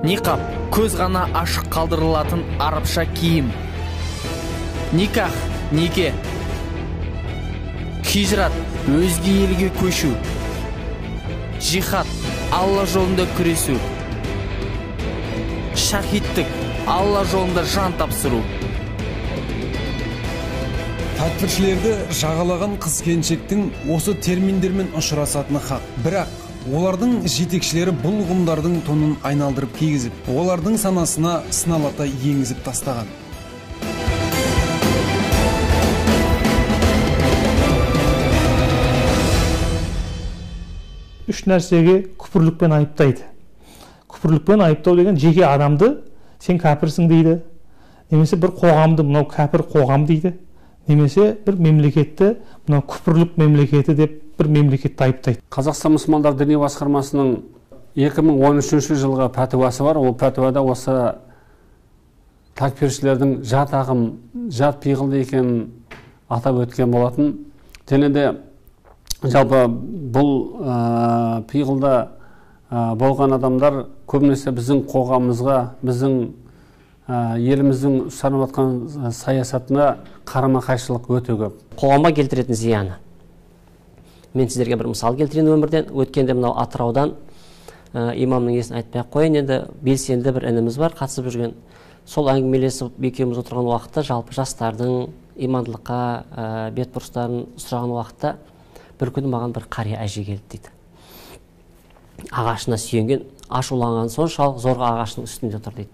Ниқап, көз ғана ашық қалдырылатын арабша киім. Никах, неке. Хижрат, өзге елге көшу. Жихад, Алла жолында күресу. Шахидтік, Алла жолында жан тапсыру. Тәкфіршілерді жағалаған қыз-келіншектің осы терминдермен ұшырасатыны хақ. Бірақ олардың жетекшілері бұл ұғымдардың тонын айналдырып кигізіп, олардың санасына сыналата енгізіп тастаған. Үш нәрсеге күпірлікпен айыптайды. Күпірлікпен айыптау деген жеке адамды сен кәпірсің дейді, немесе бір қоғамды мынау кәпір қоғам дейді, немесе бір мемлекетті мынау күпірлік мемлекеті деп бір мемлекетті айыптайды. Қазақстан мұсылмандар діни басқармасының 2013 жылғы пәтуасы бар. Ол пәтуада осы тәкпіршілердің жат ағым, жат пиғылды екенін атап өткен болатын. Және де жалпы бұл пиғылда болған адамдар көбінесе біздің қоғамымызға, біздің еліміздің ұстанып жатқан саясатына қарама-қайшылық өте көп. Қоғамға келтіретін зияны. Мен сіздерге бір мысал келтірейін өмірден. Өткенде мынау Атыраудан имамның есін айтпай ақ қояйын, енді белсенді бір ініміз бар, қатысып жүрген. Сол әңгімелесіп екеуміз отырған уақытта жалпы жастардың имандылыққа бет бұрыстарын сұраған уақытта бір күні маған бір қария әже келді дейді. Ағашына сүйенген, ашуланған соншалық зорға ағашының үстінде тұр дейді.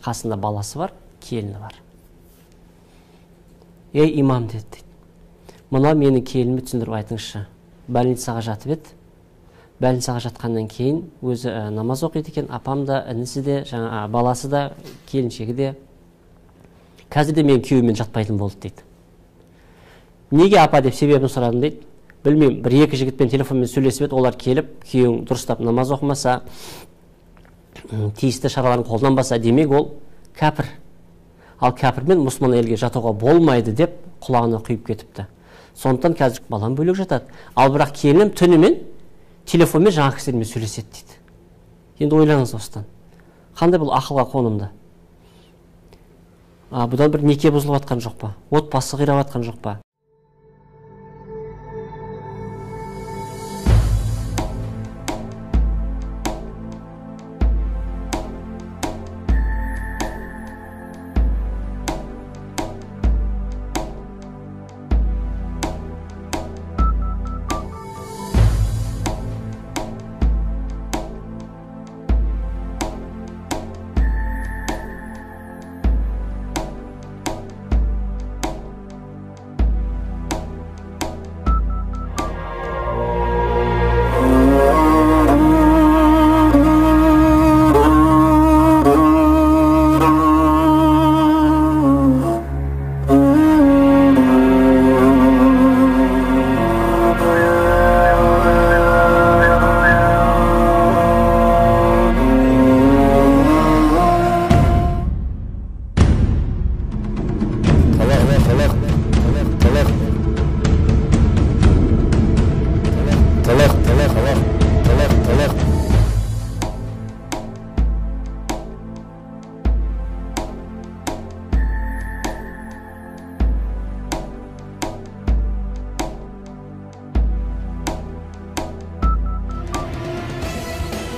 Қасында баласы бар, келіні бар. Ей, имам деді дейді. Мына менің келініме түсіндіріп айтыңызшы. Больницаға жатып еді. Больницаға жатқаннан кейін өзі намаз оқиды екен, апам да, інісі де, жаңа баласы да, келіншегі де. Қазір де менің күйеуіммен жатпайтын болды дейді. Неге апа деп себебін сұрадым дейді. Білмеймін, бір екі жігітпен телефонмен сөйлесіп еді, олар келіп, күйеуің дұрыстап намаз оқымаса, тиісті шараларын қолданбаса, демек ол кәпір. Ал кәпірмен мұсылман әйелге жатуға болмайды деп құлағына құйып кетіпті. Сондықтан қазір балам бөлек жатады. Ал бірақ келінім түнімен телефонмен жаңа кісілермен сөйлеседі дейді. Енді ойлаңыз осыдан. Қандай бұл ақылға қонымды? Бұдан бір неке бұзылып жатқан жоқ па? Отбасы қирап жатқан жоқ па?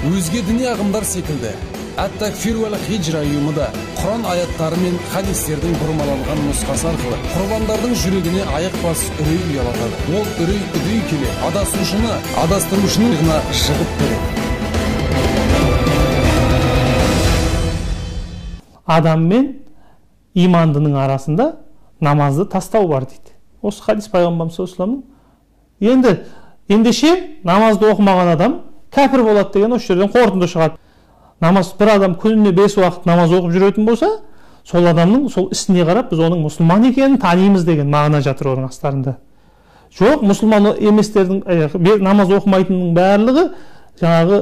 Өзге діни ағымдар секілді Әт-Такфир уәл-Хижра ұйымы да Құран аяттары мен хадистердің бұрмаланған нұсқасы арқылы құрбандардың жүрегіне аяқ бас үрей ұялатады. Ол үрей үдей келе адасушыны адастырушының иығына жығып береді. Адам мен имандының арасында намазды тастау бар дейді. Осы хадис пайғамбарымыз саллаллаху алейхи вассаламның. Ендеше намазды оқымаған адам кәпір болады деген осы жерден қорытынды шығады. Намаз, бір адам күніне 5 уақыт намаз оқып жүретін болса, сол адамның сол ісіне қарап біз оның мұсылман екенін танимыз деген мағына жатыр оның астарында. Жоқ, мұсылман еместердің, намаз оқымайтынның барлығы жаңағы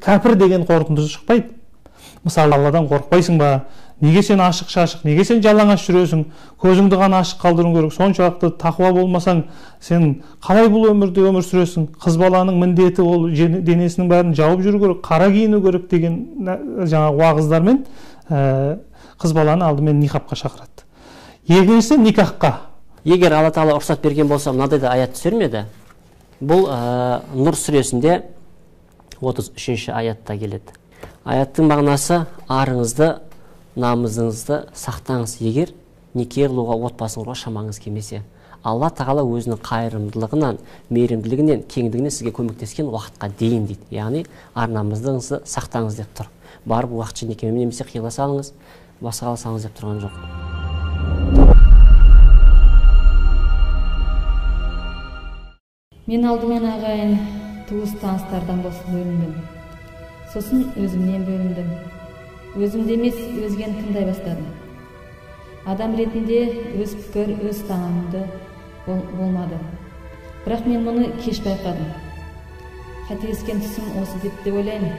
кәпір деген қорытынды шықпайды. Мысалы, Алладан қорықпайсың ба? Неге сен ашық шашық, неге сен жалаңаш жүресің? Көзіңді ғана ашық қалдыруың керек. Соншалықты тақуа болмасаң, сен қалай бұл өмірде өмір сүресің? Қыз баланың міндеті ол денесінің бәрін жауып жүру керек, қара киіну керек деген жаңағы уағыздармен қыз баланы алдымен ниқапқа шақырады. Екіншісі никахқа. Егер Алла Тағала рұқсат берген болса, мынадай да аят түсер ме еді? Бұл Нұр сүресінде 33-ші аятта келеді. Аяттың мағынасы: арыңызды, намызыңызды сақтаңыз, егер неке қылуға, отбасын құруға шамаңыз келмесе. Алла Тағала өзінің қайырымдылығынан, мейірімділігінен, кеңдігінен сізге көмектескен уақытқа дейін дейді. Яғни ар намызыңызды сақтаңыз деп тұр. Барып уақытша некемен немесе қиыла салыңыз, басқа салыңыз деп тұрған жоқ. Мен алдымен ағайын, туыс таныстардан бөліндім. Сосын өзімнен бөліндім. Өзімді емес, өзгені тыңдай бастадым. Адам ретінде өз пікір, өз таңымды болмады. Бірақ мен мұны кеш байқадым. Қателескен тұсым осы деп те ойлаймын.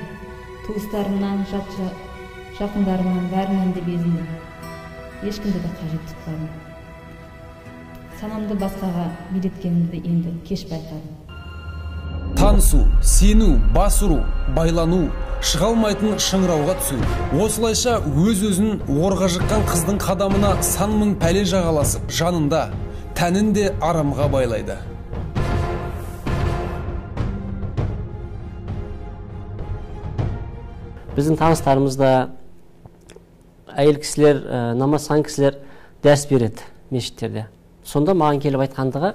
Туыстарымнан, жақындарымнан бәрінен де безіндім. Ешкімді де қажет тұтпадым. Санамды басқаға билеткенімді енді кеш байқадым. Танысу, сену, бас ұру, байлану, шыға алмайтын шыңырауға түсу. Осылайша өз-өзін орға жыққан қыздың қадамына сан мың пәле жағаласып, жанында, тәнін де арамға байлайды. Біздің таныстарымызда әйел кісілер, намазхан кісілер дәріс береді мешіттерде. Сонда маған келіп айтқандығы,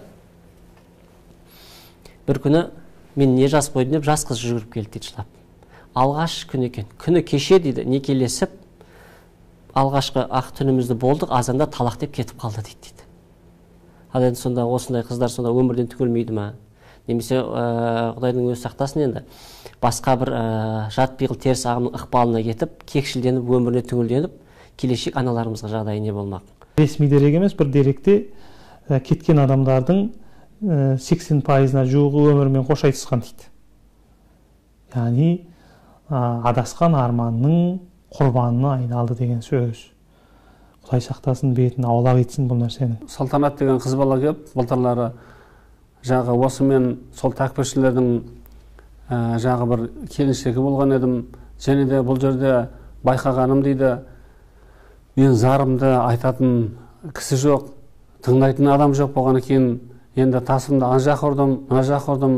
бір күні мен не жас қойдым деп жас қыз жүгіріп келді дейді жылап. Алғаш күн екен. Күні кеше дейді, некелесіп, алғашқы ақ түнімізді болдық, азанда талақ деп кетіп қалды дейді. Ал енді сонда осындай қыздар сонда өмірден түгелмейді ма? Немесе Құдайдың өзі сақтасын енді, басқа бір жат пиғыл теріс ағымның ықпалына кетіп, кекшілденіп, өміріне түңілденіп, келешек аналарымызға жағдайы не болмақ? Ресми дерек емес, бір деректе кеткен адамдардың 80%-на жуығы өмірімен қош айтысқан дейді. Яғни адасқан арманның құрбанына айналды деген сөз. Құдай сақтасын, бетін аулақ етсін бұл нәрсенің. Салтанат деген қыз бала келіп, былтырлары жағы осымен сол тәкпіршілердің жағы бір келіншегі болған едім. Және де бұл жерде байқағаным дейді, мен зарымды айтатын кісі жоқ, тыңдайтын адам жоқ болғаннан кейін енді тасымды ана жаққа ұрдым, мына жаққа ұрдым,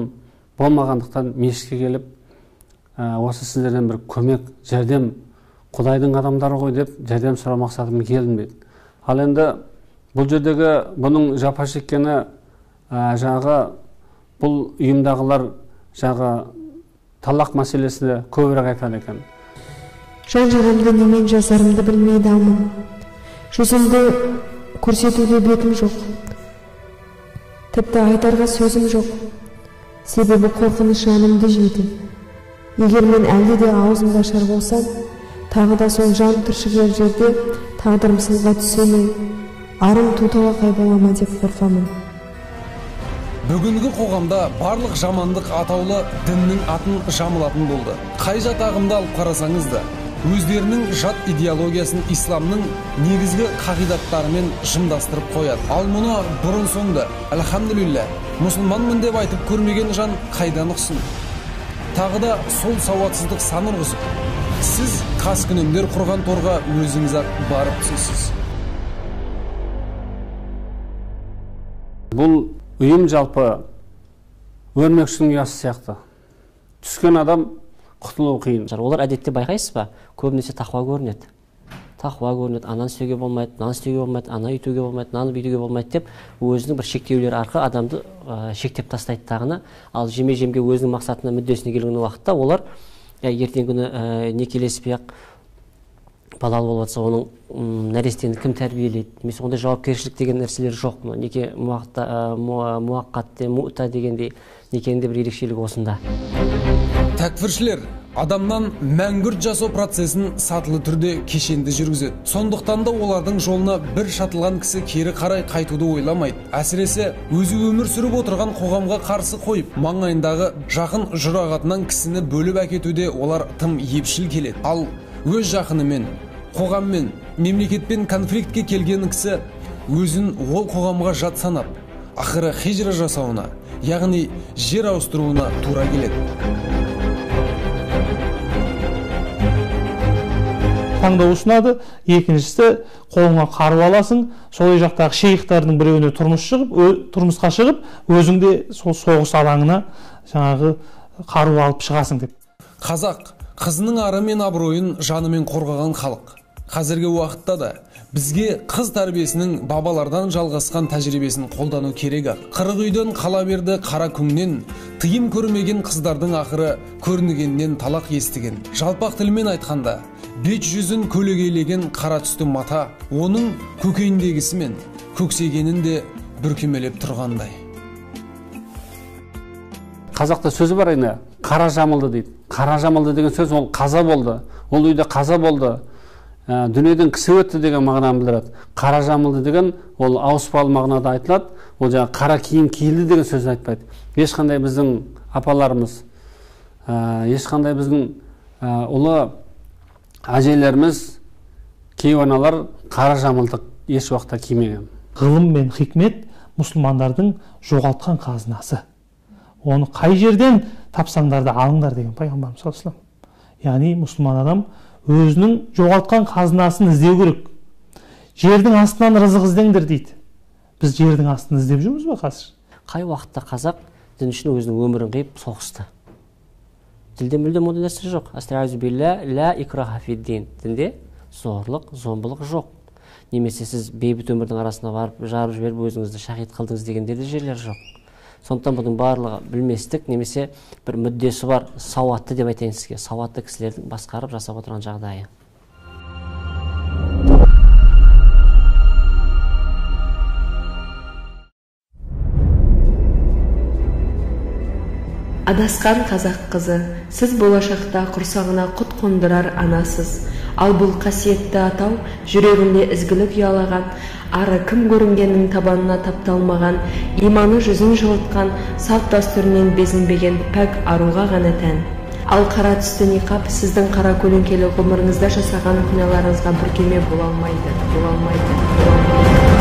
болмағандықтан мешітке келіп, осы сіздерден бір көмек, жәрдем, Құдайдың адамдары ғой деп жәрдем сұрау мақсатымен келдім дейді. Ал енді бұл жердегі бұның жапа шеккені жағы бұл ұйымдағылар жағы талақ мәселесіне көбірек айтады екен. Жан жарамды немен жазарымды білмей далмын. Жүзімді көрсетуге бетім жоқ. Тіпті айтарға сөзім жоқ. Себебі қорқыныш жанымды жейді. Егер мен әлде де аузымды ашар болсам, тағы да сол жан түршігер жерде тағдырым сынға түсе ме, арым туталақай бола ма деп қорқамын. Бүгінгі қоғамда барлық жамандық атаулы діннің атын жамылатын болды. Қай жат ағымды алып қарасаңыз да, өздерінің жат идеологиясын исламның негізгі қағидаттарымен жымдастырып қояды. Ал мұны бұрын соңды, әлхамдулилля, мұсылманмын деп айтып көрмеген жан қайдан ұқсын? Тағы да сол сауатсыздық сан ұрғызып, сіз қаскүнемдер құрған торға өзіңіз-ақ барып түсесіз. Бұл ұйым жалпы өрмекшінің ұясы сияқты. Түскен адам құтылу қиын. Олар әдетте байқайсыз ба, көбінесе тақуа көрінеді. Тақуа көрінеді, ананы істеуге болмайды, мынаны істеуге болмайды, ана үйтуге болмайды, мынаны бүйтуге болмайды деп өзінің бір шектеулері арқылы адамды шектеп тастайды тағыны. Ал жеме-жемге өзінің мақсатына, мүддесіне келген уақытта олар ертеңгі күні некелеспей-ақ балалы болып жатса, оның нәрестені кім тәрбиелейді? Немесе ондай жауапкершілік деген нәрселер жоқ. Неке муаққат, муъта дегендей некенің де бір ерекшелігі осында. Тәкфіршілер адамнан мәңгүрт жасау процесін сатылы түрде кешенді жүргізеді. Сондықтан да олардың жолына бір шатылған кісі кері қарай қайтуды ойламайды. Әсіресе өзі өмір сүріп отырған қоғамға қарсы қойып, маңайындағы жақын жұрағатынан кісіні бөліп әкетуде олар тым епшіл келеді. Ал Өз жақынымен, қоғаммен, мемлекетпен конфликтке келген кісі өзін ол қоғамға жат санап, ақыры хижра жасауына, яғни жер ауыстыруына тура келеді. Таңдау ұсынады. Екіншісі, қолыңа қару аласың, сол жақтағы шейхтардың біреуіне тұрмысқа шығып, өзің де сол соғыс алаңына жаңағы қару алып шығасың деп. Қазақ қызының ары мен абыройын жанымен қорғаған халық. Қазіргі уақытта да бізге қыз тәрбиесінің бабалардан жалғасқан тәжірибесін қолдану керек. 40 үйден қала берді қара күңнен, тыйым көрмеген қыздардың ақыры көрінгеннен талақ естіген. Жалпақ тілмен айтқанда, бет жүзін көлегейлеген қара түсті мата, оның көкейіндегісімен көксегенін де бүркемелеп тұрғандай. Қазақта сөзі бар енді, қара жамылды дейді. Қара жамылды деген сөз ол қаза болды, ол үйде қаза болды, дүниеден кісі өтті деген мағынаны білдіреді. Қара жамылды деген ол ауыспалы мағынада айтылады, ол жаңа қара киім киілді деген сөзді айтпайды. Ешқандай біздің апаларымыз, ешқандай біздің ұлы әжелеріміз, кейуаналар қара жамылды еш уақытта кимеген. Ғылым мен хикмет мұсылмандардың жоғалтқан қазынасы. Оны қай жерден тапсаңдар да алыңдар деген пайғамбарымыз саллаллаху алейхи вассалам. Яғни мұсылман адам өзінің жоғалтқан қазынасын іздеу керек. Жердің астынан рызық іздеңдер дейді. Біз жердің астын іздеп жүрміз бе қазір? Қай уақытта қазақ дін үшін өзінің өмірін қиып соғысты? Тілде мүлдем ондай нәрсе жоқ. Астағфиру билла ла икраха фид-дин. Дінде зорлық, зомбылық жоқ. Немесе сіз бейбіт өмірдің арасына барып жарып жіберіп өзіңізді шахид қылдыңыз дегенде де жерлер жоқ. Сондықтан бұның барлығы білместік немесе бір мүддесі бар сауатты деп айтайын сізге, сауатты кісілердің басқарып жасап отырған жағдайы. Адасқан қазақ қызы, сіз болашақта құрсағына құт қондырар анасыз. Ал бұл қасиетті атау жүрегінде ізгілік ұялаған, ары кім көрінгеннің табанына тапталмаған, иманы жүзін жылытқан, салт дәстүрінен безінбеген пәк аруға ғана тән. Ал қара түсті ниқап сіздің қара көлеңкелі ғұмырыңызда жасаған күнәларыңызға бүркеме бола алмайды, бола алмайды, бола алмайды.